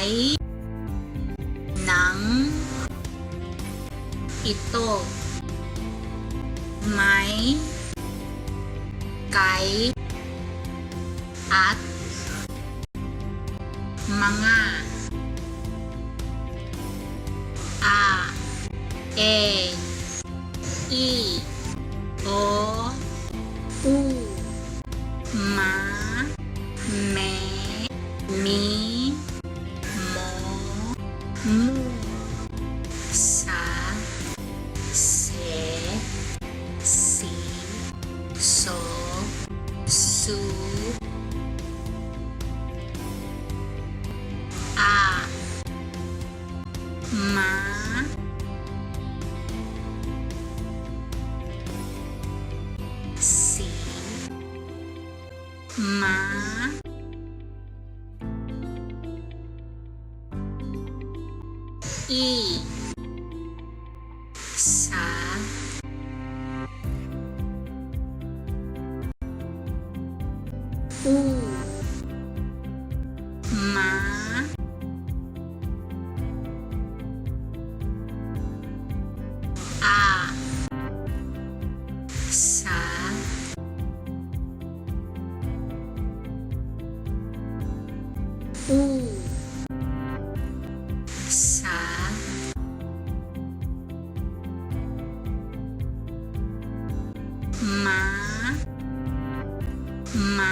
Ay, ng, ito, may, kay, at, mga, a, e, i, o, u, ma, me, mi, mo, mu, sa, se, si, so, su, a, ma, si, ma, i, sa, u, ma, a, sa, u, sa, ma, ma,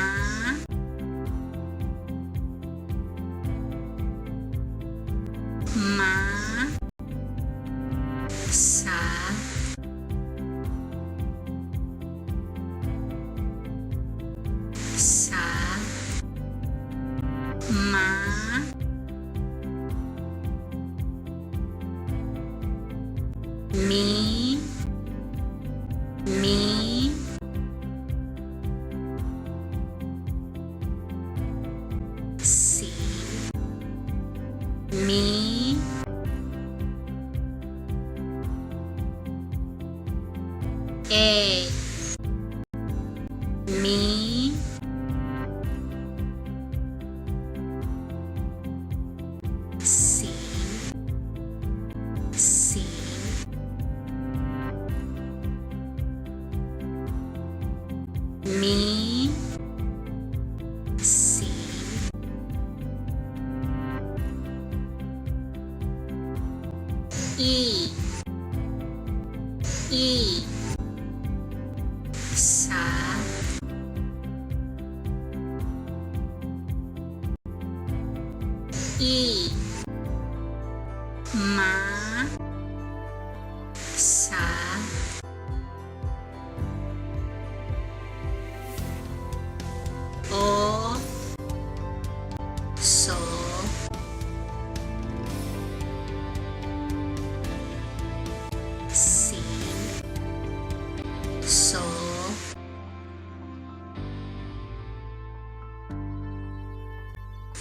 ma, sa, sa, ma, mi, mi, si, mi, e, mi, si, si, mi, si, i, i, sa, i, ma, sa, o, so, si, so,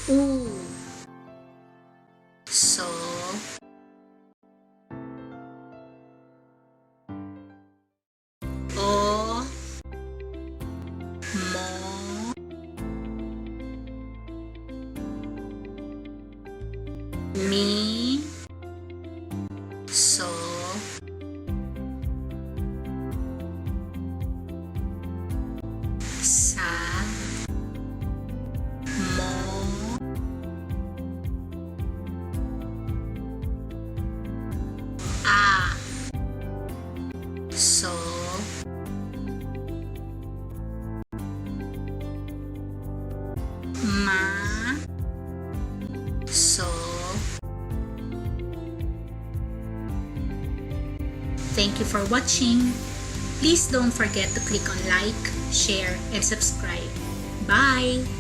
u, so, o, mo, mi, so, sa, mo, a, so, ma, so. Thank you for watching. Please don't forget to click on like, share, and subscribe. Bye!